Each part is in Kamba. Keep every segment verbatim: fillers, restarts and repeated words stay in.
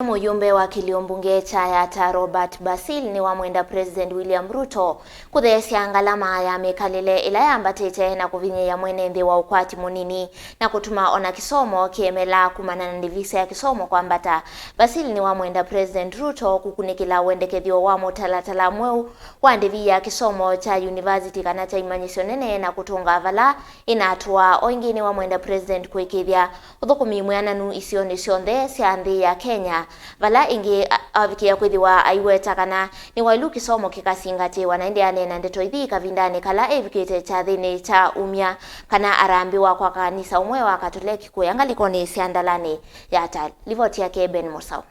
Mũyũmbe wa kĩlio mbunge kya Yatta Robert Basil nĩwamwenda President William Ruto kũtheesya ngalama ya mĩkalĩle ĩla yambatĩte na kũvinyĩĩa mwene nthĩ wa ũkwati mũnini na kũtuma ona kĩsomo kĩemela kumana na ndĩvi sya kĩsomo kwambata. Basil nĩwamwenda President Ruto kũkunĩkĩla wendekethyo wa mũtalatala mweũ wa ndĩvi ya kĩsomo kya yunivasiti kana kya imanyĩsyo nene na kũtũnga vala ĩnatũa. O ĩngĩ nĩwamwenda President kũĩkĩĩthya ũthũkũmi mwĩananu isionĩ syonthe sya nthĩ ya Kenya, vala ĩngĩ a- avikĩa kwĩthĩwa aiweta kana nĩ wailu kĩsomo kĩkasingatĩwa, na ĩndĩ aneena ndeto ithi kavindanĩ kala evikĩte kyathĩnĩ kya umya kana arambĩwa kwa kanisa ũmwe wa Katoleki kũya ngalĩkonĩ sya Ndalani Yatta. Livoti yake Ben Mũsaũ.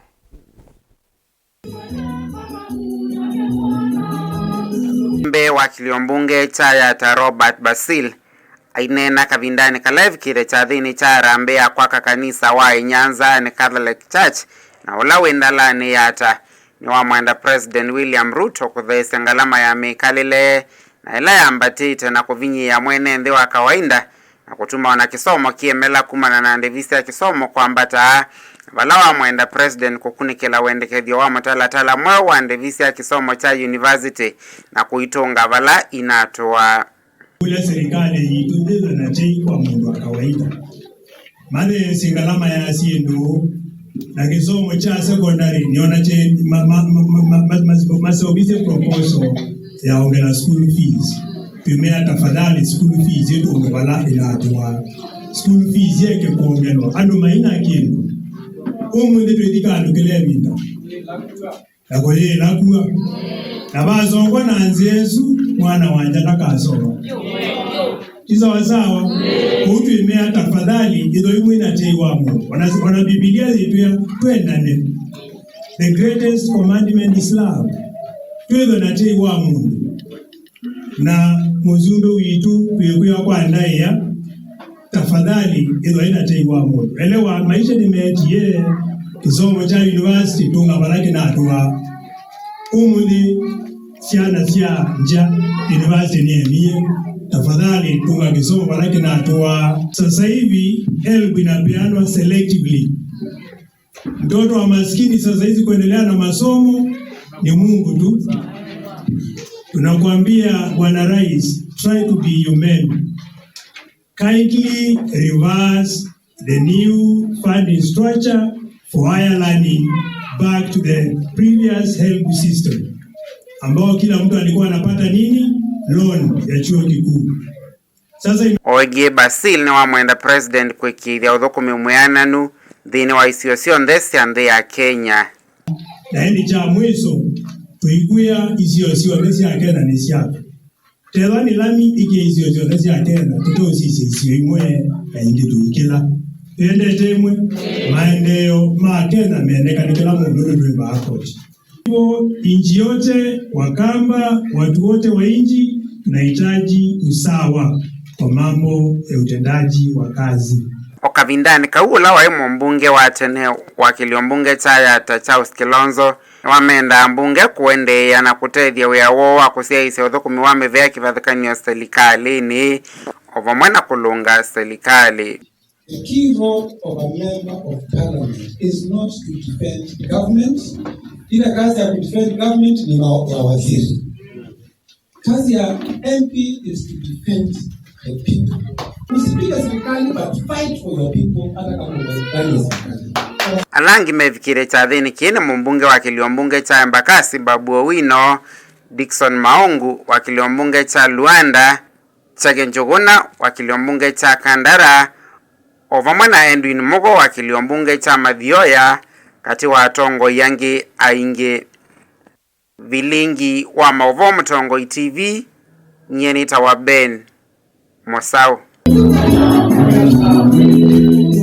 Mbee wa kĩlio mbunge kya Yatta Robert Basil aineena kavindanĩ kala evikĩte kyathĩnĩ kya harambee ya kwaka kanisa wa Inyanza Catholic Church na ũla wĩ Ndalani Yatta, nĩwamwenda President William Ruto kũtheesya ngalama ya mĩkalĩle na ĩla yambatĩte na kũvinyĩĩa mwene nthĩ wa kawaida na kũtuma ona kĩsomo kĩemela kumana na ndĩvi sya kĩsomo kwambata, vala wamwenda President kũkunĩkĩla wendekethyo wa mũtalatala mweũ wa ndĩvi sya kĩsomo kya yunivasiti na kũitũnga vala inatũa. Kũlya serikali yitũ yĩthwe na kyei kwa mũndũ wa kawaida. Matheesye ngalama ya syĩndũ na kĩsomo kya secondary nĩona kye ma- ma- ma- ma- ma- ma- ma- maseũvisye proposal ya ongela school fees. Twĩmea tafadhali school fees ĩtũnge vala ĩnatũa. School fees yeke kwongelwa andũ maina kĩndũ. Ũmũnthĩ twĩthika andũ kĩla ĩvinda na kũyĩla kua na vasongwa na nzĩa ĩsu mwana wa nja ndakasoma. Ti sawasawa? Kũu twĩmea tafadhali ĩthwa imwe na tei wa mũndũ. Ona, ona Bibilia yĩtwĩa twendane. The greatest commandment is love. Twĩthwe na tei wa mũndũ. Na mũsumbĩ witũ twĩkwĩa kwa ndaĩa, tafadhali ĩthwa ĩna tei wa mũndũ. Elewa, maisha nĩmetie, kĩsomo kya university tũnga vala kĩnatũa. Ũmũnthĩ syana sya nja university nĩemie, tafadhali tũnga kĩsomo vala kĩnatũa. Sasa hivi help inapeanwa selectively. Mtoto wa maskini sasa hizi kuendelea na masomo ni Mungu tu. Tunakuambia Bwana Rais, try to be humane. Kindly reverse the new funding structure for higher learning back to the previous help system, ambao kila mtu alikuwa anapata nini? Loan ya chuo kikuu. Sasa ime- O ĩngĩ, Basil nĩwamwenda President kũĩkĩĩthya ũthũkũmi mwĩananu nthĩnĩ wa isio syonthe sya nthĩ ya Kenya. Na ĩndĩ kya mwĩso, tũikwĩa isio syonthe sya Kenya nĩ syaku. Tethwa nĩ lami ĩkĩa isio syonthe sya Kenya, tũteũsisya isio imwe na ingĩ tũikĩla. Twendete ĩmwe, maendeeo ma Kenya meneka nĩ kĩla mũndũ nĩtwĩmbaa koti. Hivyo, nchi yote, Wakamba, watu wote wa nchi, tunahitaji usawa kwa mambo ya utendaji wa kazi. O kavindanĩ kau, ũla waĩ mũmbunge wa tene wa kĩlio mbunge kya Yatta, Charles Kilonzo, nĩwamendaa mbunge kũendeea na kũtethya wĩa woo wa kũsyaĩĩsya ũthũkũmi wa mĩvea kĩvathũkany'o silikalĩnĩ, o vamwe na kũlũnga silikalĩ. The key role of a member of parliament is not to defend government. Ile kazi ya kudefend government ni ma- ya waziri. Kazi ya M P is to defend the people. Usipige serikali, but fight for your people, hata kama uko ndani ya serikali. Ala angĩ mevikĩte kyathĩnĩ kĩĩ nĩ mũmbunge wa kĩlio mbunge kya Embakasi Babu Owino, Dickson Maungu wa kĩlio mbunge kya Luanda, Chege Njuguna wa kĩlio mbunge kya Kandara, o vamwe na Edwin Mugo wa kĩlio mbunge kya Mathioya, katĩ wa atongoi angĩ aingĩ. Vilingi wa maũvoo Mũtongoi T V, nyie nĩtawa Ben Mũsaũ.